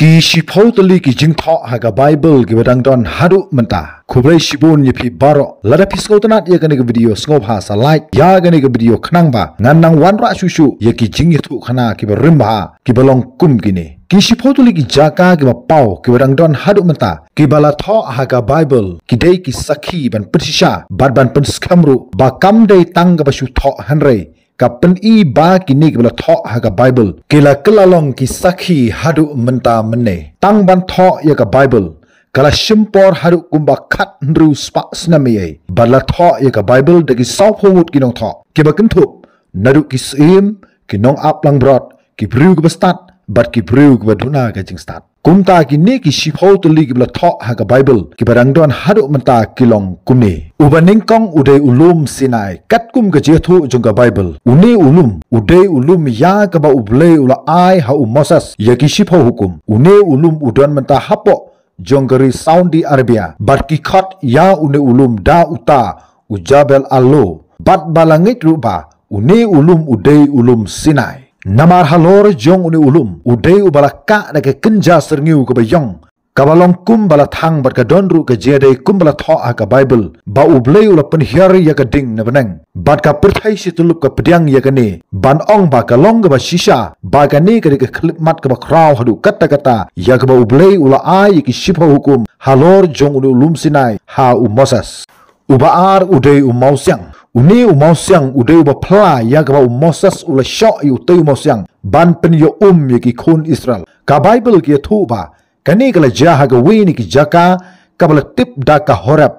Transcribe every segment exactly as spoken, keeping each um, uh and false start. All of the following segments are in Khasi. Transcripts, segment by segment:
Ki shiphew tylli ki jingthoh ha ka Baibl kiba dang don haduh mynta. Khublei shibun ïa phi baroh. Lada phi sngewtynnat ïa kane ka video, sngewbha sa like ïa kane ka video khnang ba ngan nang wanrah shuh shuh ïa ki jingïathuhkhana kiba rim bha kiba long kum kine. Ki shiphew tylli ki jaka kiba paw kiba dang don haduh mynta kiba la thoh ha ka Baibl ki dei ki sakhi ban pynshisha bad ban pynskhem ruh ba kam dei tang kaba shu thoh hynrei ka pyni ba kine kiba la thoh ha ka Baibl ki la kylla long ki sakhi haduh mynta mynne. Tang ban thoh ïa ka Baibl ka la shim por haduh kumba khathynriew spah snem ïa, bad la thoh ïa ka Baibl da ki sawphew ngut ki nongthoh kiba kynthup naduh ki syiem, ki nongap langbrot, ki briew kiba stad bad ki briew kiba duna ka jingstad. Kumta kine ki shiphew tylli kiba la thoh ha ka Baibl kiba dang don haduh mynta ki long kumne. Uba nyngkong u dei u lum Sinai. Katkum ka jingïathuh jong ka Baibl, une u lum u dei u lum ïa kaba U Blei u la ai ha u Moses ïa ki shiphew hukum. Une u lum u don mynta hapoh jong ka ri Saudi Arabia bad ki khot ïa une u lum da uta u Jabal Allo. Bad ba la ngeit ruh ba une u lum u dei u lum Sinai. Namar halor jong une u lum u dei uba la kah da ka kynja syrngiew kaba ïong, kaba long kumba la thang bad ka don ruh ka jingïadei kumba la thoh ha ka Baibl ba U Blei u la pynhiar ïa ka ding na bneng. Bad ka pyrthei shi tyllup ka pdiang ïa kane ban ong ba ka long kaba shisha ba kane ka dei ka khyllipmat kaba khraw haduh katta katta ïa kaba U Blei u la ai ïa ki shiphew hukum halor jong une u lum Sinai ha u Moses. Uba ar u dei u mawsiang. Une u mawsiang u dei uba phla ïa kaba u Moses u la shoh ïa utei u mawsiang ban pynïoh um ïa ki khun Israel. Ka Baibl ka ïathuh ba kane ka la jia ha kawei na ki jaka kaba la tip da ka Horeb.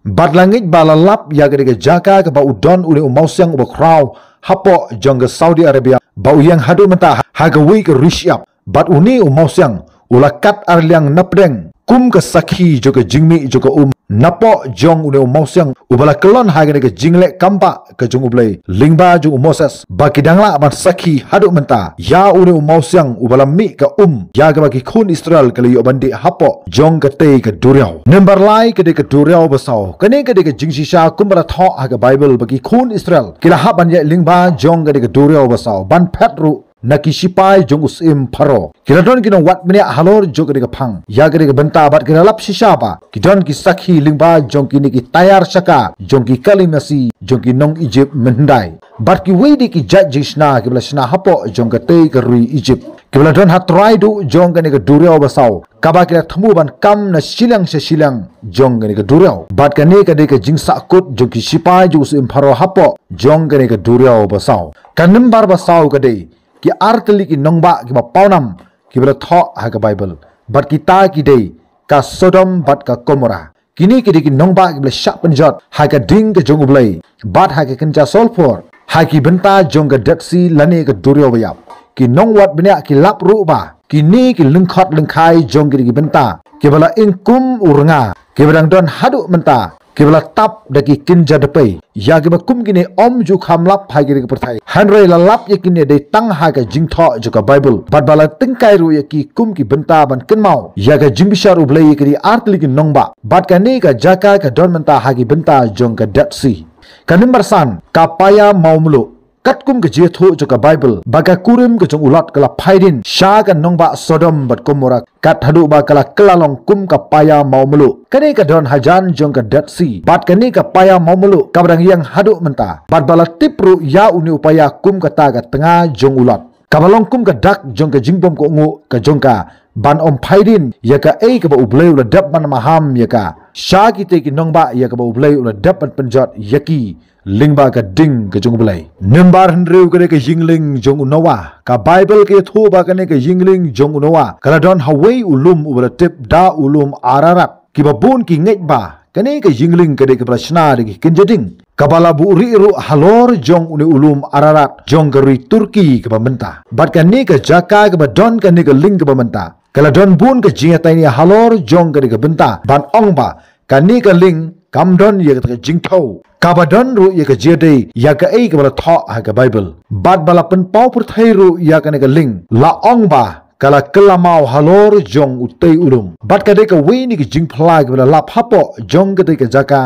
Bad la ngeit ba la lap ïa kane ka jaka kaba u don une u mawsiang uba khraw hapoh jong ka Saudi Arabia ba u ïeng haduh mynta ha kawei ka ri shyiap. Bad une u mawsiang u la kat arliang napdeng kum ka sakhi jong ka jingmih jong ka um napoh jong une u mawsiang uba la kyllon ha kane ka jingleh kam ba ka jong U Blei lyngba jong u Moses ba ki dang lah ban sakhi haduh mynta ïa une u mawsiang uba la mih ka um ïa kaba ki khun Israel ki la ïoh ban dih hapoh jong katei ka duriaw. Nambar lai ka dei ka duriaw basaw. Kane ka dei ka jingshisha kumba la thoh ha ka Baibl ba ki khun Israel ki la hap ban ïaid lyngba jong kane ka duriaw basaw ban phet ruh na ki shipai jong u syiem Pharaoh. Ki la don ki nongwad bniah halor jong kane ka phang ïa kane ka bynta bad ki la lap shisha ba ki don ki sakhi lyngba jong kine ki tayar shaka jong ki kali masi jong ki nong Ijipt mynhyndai. Bad kiwei de ki jait jingshna kiba la shna hapoh jong katei ka ri Ijipt kiba la don ha trai duh jong kane ka duriaw basaw kaba ki la thmu ban kam na shiliang sha shiliang jong kane ka duriaw. Bad kane ka dei ka jingsahkut jong ki shipai jong u syiem Pharaoh hapoh jong kane ka duriaw basaw. Ka nambar basaw ka dei ki ar tylli ki nongbah kiba pawnam kiba la thoh ha ka Baibl. Bad kita ki dei ka Sodom bad ka Gomorrah. Kine ki dei ki nongbah kiba la shah pynjot ha ka ding ka jong U Blei bad ha ka kynja sulphur ha ki bynta jong ka Dead Sea lane ka duriaw baïap. Ki nongwad bniah ki lap ruh ba kine ki lyngkhot lyngkhai jong kine ki bynta kiba la ing kum u rnga kiba dang don haduh mynta kiba la tap da ki kynja dpei ïa kiba kum kine ym ju kham lap ha kine ki pyrthei. Hynrei la lap ïa kine dei tang ha ka jingthoh jong ka Baibl bad ba la tyngkai ruh ïa ki kum ki bynta ban kynmaw ïa ka jingbishar U Blei ïa kine ar tylli ki nongbah. Bad kane ka jaka ka don mynta ha ki bynta jong ka Dead Sea. Ka nambar san ka paia mawmluh. Katkum ka jingïathuh jong ka Baibl ba ka kurim ka jong u Lot ka la phai dien sha ka nongbah Sodom bad Gomorrah kat haduh ba ka la kylla long kum ka paia mawmluh. Kane ka don hajan jong ka Dead Sea bad kane ka paia mawmluh kaba dang ïeng haduh mynta bad ba la tip ruh ïa une u paia kum kata ka tnga jong u Lot kaba long kum ka dak jong ka jingbym kohnguh ka jong ka ban ym phai dien ïa kaei kaba U Blei u la dep ban maham ïa ka sha kitei ki nongbah ïa kaba U Blei u la dep ban pynjot ïa ki lyngba ka ding ka jong U Blei. Nambar hynriew ka dei ka yingling jong u Noah. Ka Baibl ka ïathuh ba kane ka yingling jong u Noah ka la don hawei u lum uba la tip da u lum Ararat. Kiba bun ki ngeit ba kane ka yingling ka dei kaba la shna da ki kynja ding kaba la buhrieh ruh halor jong une u lum Ararat jong ka ri Turki kaba mynta. Bad kane ka jaka kaba don kane ka ling kaba mynta ka la don bun ka jingïatai halor jong kane ka bynta ban ong ba kane ka ling kam don ïa kata ka jingthew kaba don ruh ïa ka jingïadei ïa kaei kaba la thoh ha ka Baibl. Bad ba la pynpaw pyrthei ruh ïa kane ka ling la ong ba ka la kylla maw halor jong utei u lum. Bad ka dei kawei na ki jingphla kiba la lap hapoh jong katei ka jaka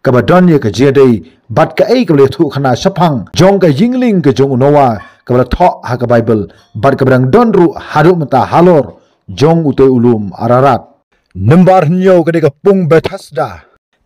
kaba don ïa ka jingïadei bad kaei kaba la ïathuhkhana shaphang jong ka yingling ka jong u Noah kaba la thoh ha ka Baibl bad kaba dang don ruh haduh mynta halor jong utei u lum Ararat. Number hynñiew ka dei ka pung Bethesda.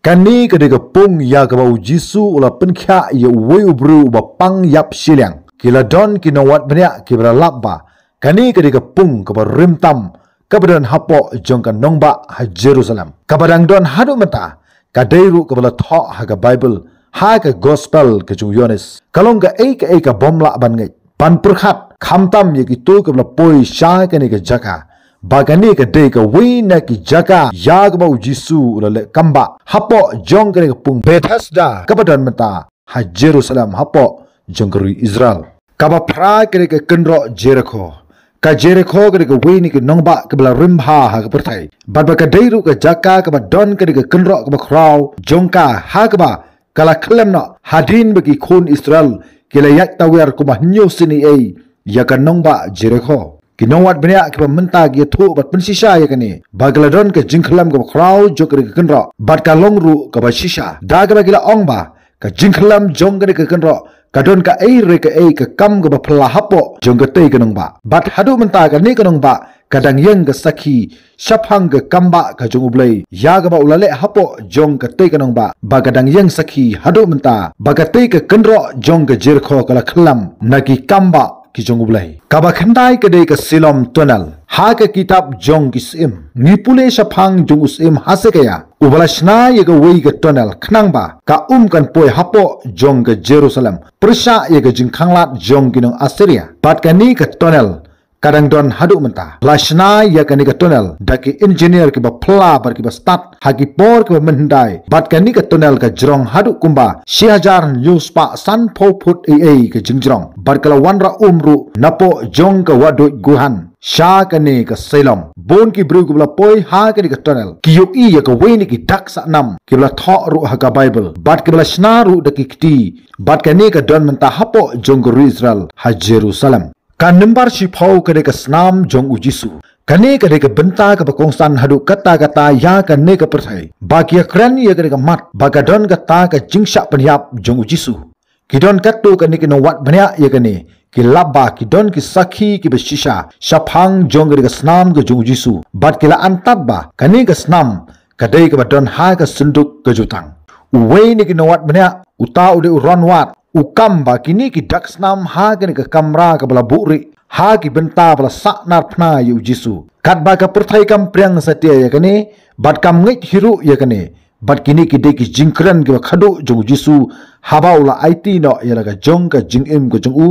Kane ka dei ka pung ïa kaba u Jisu u la pynkhiah ïa uwei u briew uba pang ïap shiliang. Ki la don ki nongwad bniah kiba la lap ba kane ka dei ka pung kaba rim tam kaba don hapoh jong ka nongbah ha Jerusalem. Kaba dang don haduh mynta ka dei ruh kaba la thoh ha ka Baibl, ha ka Gospel ka jong u Ïoannis. Ka long kaei kaei ka bym lah ban ngeit ban pyrkhat, khamtam ïa kito kiba la poi sha kane ka jaka, ba kane ka dei kawei na ki jaka ïa kaba u Jisu u la leh kambah hapoh jong kane ka pung Bethesda kaba don mynta ha Jerusalem hapoh jong ka ri Israel. Kaba phra ka dei ka kynroh Jerikho. Ka Jerikho ka dei kawei na ki nongbah kiba la rim bha ha ka pyrthei, bad ba ka dei ruh ka jaka kaba don ka dei ka kynroh kaba khraw jong ka, ha kaba ka la khlem noh hadien ba ki khun Israel ki la ïaid tawiar kumba hynñiew sien eiei ïa ka nongbah Jerikho. Ki nongwad bniah kiba mynta ki ïathuh bad pynshisha ïa kane ba ka la don ka jingkhlem kaba khraw jong ka dei ka kynroh, bad ka long ruh kaba shisha, da kaba ki la ong ba ka jingkhlem jong ka dei ka kynroh ka don kaei re kaei ka kam kaba phylla hapoh jong katei ka nongbah. Bad haduh mynta kane ka nongbah ka dang ïeng ka sakhi shaphang ka kambah ka jong U Blei ïa kaba u la leh hapoh jong katei ka nongbah, ba ka dang ïeng sakhi haduh mynta ba katei ka kynroh jong ka Jerikho ka la khlem na ki kambah ki jong U Blei. Kaba khyndai ka dei ka Siloam Tunnel. Ha ka kitab jong ki Syiem ngi pule shaphang jong u Syiem Hesekiah, uba la shna ïa kawei ka tunnel khnang ba ka um kan poi hapoh jong ka Jerusalem pyrshah ïa ka jingkhanglad jong ki nong Assyria. Bad kane ka tunnel ka dang don haduh mynta. La shna ïa kane ka tunnel da ki engineer kiba phylla bad kiba stad ha ki por kiba mynhyndai. Bad kane ka tunnel ka jrong haduh kumba shi hajar hynñiew spah sanphew phut eiei ka jingjrong, bad ka la wanrah um ruh napoh jong ka wahduid Guhan sha kane ka Siloam. Bun ki briew kiba la poi ha kane ka tunnel ki ïohi ïa kawei na ki dak sahnam kiba la thoh ruh ha ka Baibl bad kiba la shna ruh da ki kti, bad kane ka don mynta hapoh jong ka ri Israel ha Jerusalem. Ka number shiphew ka dei ka snam jong u Jisu. Kane ka dei ka bynta kaba kongsan haduh katta katta ïa kane ka pyrthei, ba ki ïakren ïa kane ka mat ba ka don kata ka jingshah pynïap jong u Jisu. Ki don katto katne ki nongwad bniah ïa kane, ki lap ba ki don ki sakhi kiba shisha shaphang jong kane ka snam ka jong u Jisu, bad ki la antad ba kane ka snam ka dei kaba don ha ka synduk ka jutang. Uwei na ki nongwad bniah, uta u dei u Ron Ward, u kam ba kine ki dak snam ha kane ka kamra kaba la buhrieh ha ki bynta ba la sah narphna ïa u Jisu. Katba ka pyrthei kam pdiang satia ïa kane bad kam ngeit hi ruh ïa kane, bad kine ki dei ki jingkren kiba khadduh jong u Jisu haba u la aiti noh ïa la ka jong ka jingim ka jong u,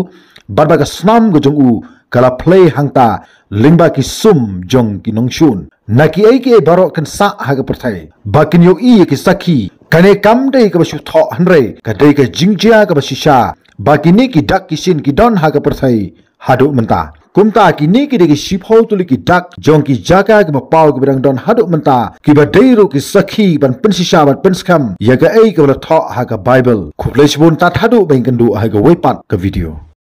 bad ba ka snam ka jong u ka la plie hangta lyngba ki sum jong ki nongshun. Na kiei kiei baroh kin sah ha ka pyrthei ba kin ïohi ïa ki sakhi. Kane kam dei kaba shu thoh hynrei ka dei ka jingjia kaba shisha ba kine ki dak ki shin ki don ha ka pyrthei haduh mynta. Kumta kine ki dei ki shiphew tylli ki dak jong ki jaka kiba paw kiba dang don haduh mynta, kiba dei ruh ki sakhi ban pynshisha ban pynskhem ïa kaei kaba la thoh ha ka Baibl. Khublei shibun, tad haduh ban ïakynduh ha kawei pat ka video.